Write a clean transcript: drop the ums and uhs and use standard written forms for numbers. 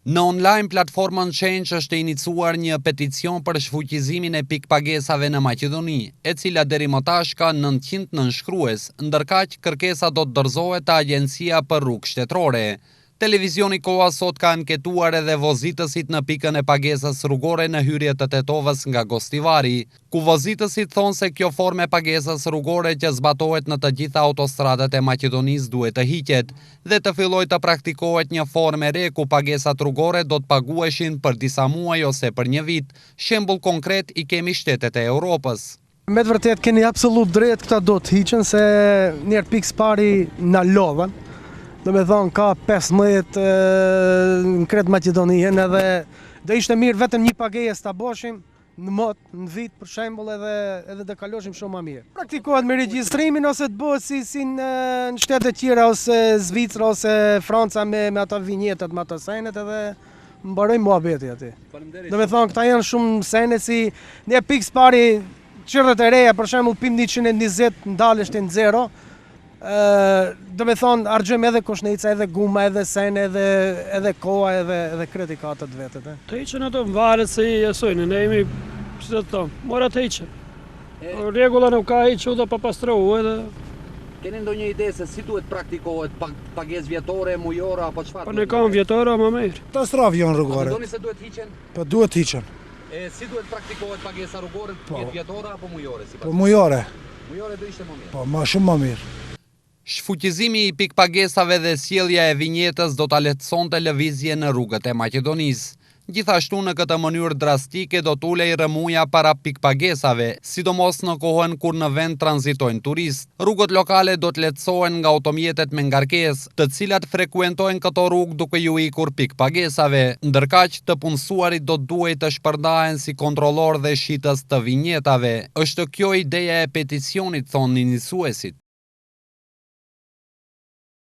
Në online platformën Change është inicuar një peticion për shfuqizimin e pikëpagesave në Maqedoni, e cila deri më tash ka 900 nënshkrues, ndërkaq kërkesa do të dorëzohet te Agjencia për Rrugë Shtetërore. Televizioni Koha sot ka anketuar edhe vozitësit në pikën e pagesës rrugore në hyrje të Tetovës nga Gostivari, ku vozitësit thonë se kjo formë e pagesës rrugore që zbatohet në të gjitha autostradat e Maqedonisë duhet të hiqet dhe të fillojë të praktikohet një formë e re ku pagesat rrugore do të paguheshin për disa muaj ose për një vit. Shembull konkret i kemi shtetet e Europës. Me të vërtet keni absolut drejt këta do të hiqen se njerë pikë s'pari na lodhën. Do me thonë ka 15 në krejt Maqedoninë edhe do ishte mirë vetëm një pagesë ta boshim në mot, në vit për shembull edhe edhe do kaloshim shumë më mirë. Praktikohet me regjistrimin ose të bëhet si si në në shtetet tjera ose Zvicra ose Franca me me ato vinjetat, me ato senet edhe mbaroi muhabeti aty. Do me thonë, këta janë shumë sene si një pikë s'pari qirret e reja, për shembull, pim 120 ndalesh në zero, do me thonë, harxhojmë edhe koshnica, edhe guma, edhe sene, edhe, edhe koha, edhe, edhe krejt i ka të vetet. E. Të hiqen ato varet se i jesojnë, ne jemi, si të thonë, mora të hiqen. Rregulla nuk ka hiq dhe pa pastru edhe. Keni ndonjë ide se si duhet praktikohet pagesë vjetore, mujore apo çfarë? Po ne kam vjetore më mirë. Katastrofë janë rrugore. A mendoni se duhet hiqen? Po duhet hiqen. E si duhet praktikohet pagesa rrugore, po. jetë vjetore apo mujore sipas? Po mujore. Mujore do ishte më mirë. Po më shumë më mirë. Shfuqizimi i pikëpagesave dhe sjellja e vinjetës do ta lehtësonte lëvizjen në rrugët e Maqedonisë. Gjithashtu në këtë mënyrë drastike do të ulej rrëmuja para pikëpagesave, sidomos në kohën kur në vend tranzitojnë turistë. Rrugët lokale do të lehtësohen nga automjetet me ngarkesë, të cilat frekuentojnë këto rrugë duke ju ikur pikëpagesave. Ndërkaq, të punësuarit do të duhej të shpërndahen si kontrollorë dhe shitës të vinjetave. Është kjo ideja e peticionit, thonë iniciuesit.